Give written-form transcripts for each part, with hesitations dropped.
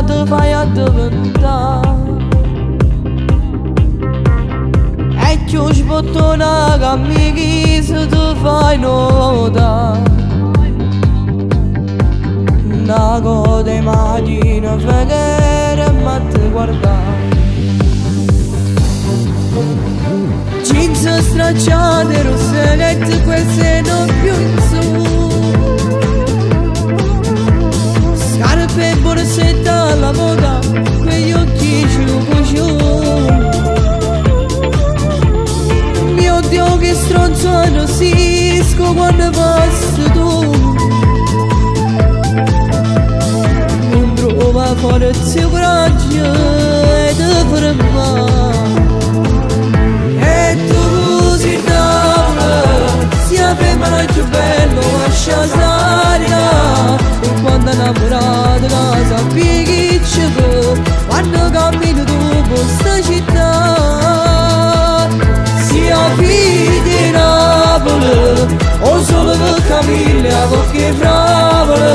Ca te fai addiventà. E cchiù sbottona cammisa te fai notà. Na coda 'e machina ferma a te guardà. Jeans stracciate, rossetti, quel seno più in su. Scarpe e borsetta alla moda, quegli occhi ciu ciu. Mio Dio che stronzo arrossisco quando passi tu. Nun trova forza e coraggio 'e te fermà. E tu si Napule, si 'a femmena cchiù bella 'o vascio 'a Sanità. E quando 'nnammurata ca sappia chi ce vo', quando cammini tu pe 'sta città. Si 'a figlia 'e Napule, 'o sole pe Camille e 'a vocca 'e fravole,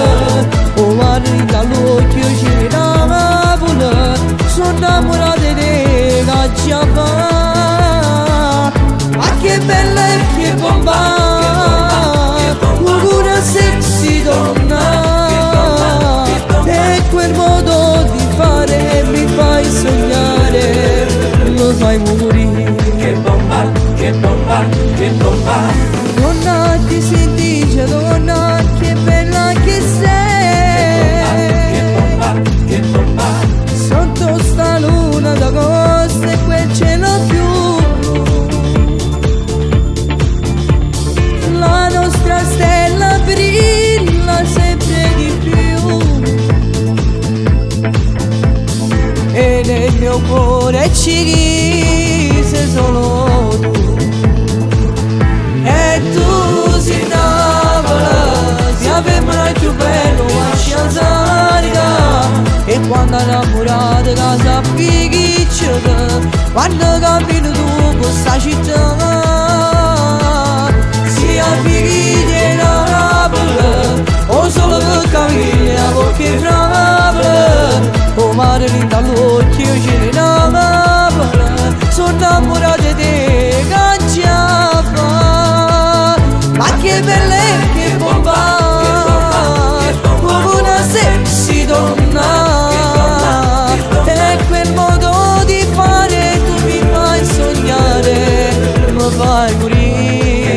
'o mare dint' all'uocchie 'o cielo 'e Napule, so' 'nnammurato 'e te ch'aggia fa'. Ma che bella e che bomba, come una sexy donna, e quel modo di fare mi fai sognare, mi fai morire. Che bomba, che bomba, che bomba. Donna ti si dice donna, che bella che sei. Che bomba, che bomba. Sotto sta luna d'agosto e quel cielo più blu. La nostra stella brilla sempre di più. E nel mio cuore ci sei solo tu. E tu si Napule, si 'a femmena cchiù bella 'o vascio 'a Sanità. E quando 'nnammurata ca sappia chi ce vo', quando cammini tu pe 'sta città. Si 'a figlia 'e Napule, 'o sole pe Camille e 'a vocca 'e fravole, 'o mare dint' all'uocchie 'o cielo 'e Napule, so' 'nnammurato 'e te ch'aggia fa'. Ma che bella e che bomba, come una sexy donna, e quel modo di fare tu mi fai sognare, mi fai morire.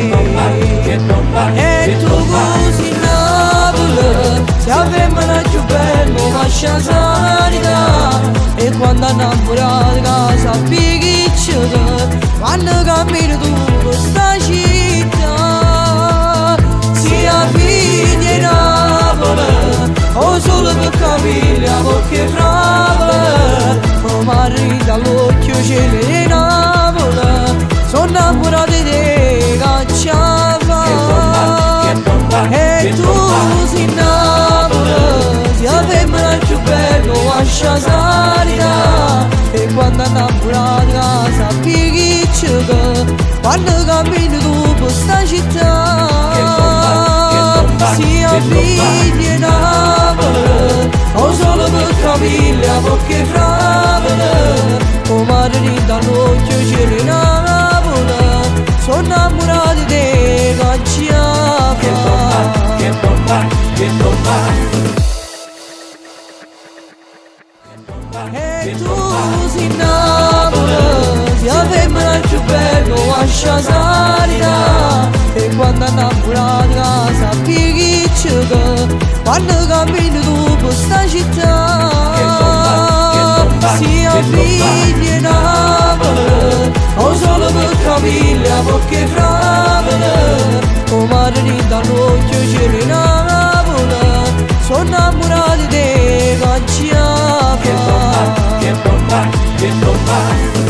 Che bomba, E che tu bomba. si Napule, si 'a femmena cchiù bella 'o vascio 'a Sanità. E quando 'nnammurata ca sappia chi ce vo', quando cammini tu pe 'sta città. Si 'a figlia 'e Napule, 'o sole pe Camille e 'a vocca 'e fravole, 'o mare dint' all'uocchie 'o cielo 'e Napule, so' 'nnammurato 'e te ch'aggia fa'. Che bomba, E che tu bomba. si Napule, si 'a femmena cchiù bella 'o vascio 'a Sanità. E quando 'nnammurata ca sappia chi ce vo', quando cammini tu pe 'sta città. Che bomba, che bomba, Si 'a che bomba. figlia 'e Napule, 'o sole pe Camille e 'a vocca 'e fravole, 'o mare dint' all'uocchie 'o cielo 'e Napule, so' 'nnammurato 'e te ch'aggia Che bomba, fa'. che bomba, che bomba. E tu si Napule, si 'a femmena cchiù bella 'o vascio 'a Sanità. E quando 'nnammurata ca sappia chi ce vo', quando cammini tu pe 'sta città. Che bomba, che bomba, Si 'a che bomba. figlia 'e Napule, 'o sole pe Camille e 'a vocca 'e fravole, 'o mare dint' all'uocchie 'o cielo 'e Napule, so' 'nnammurato 'e te ch'aggia Che bomba, fa'. che bomba, che bomba.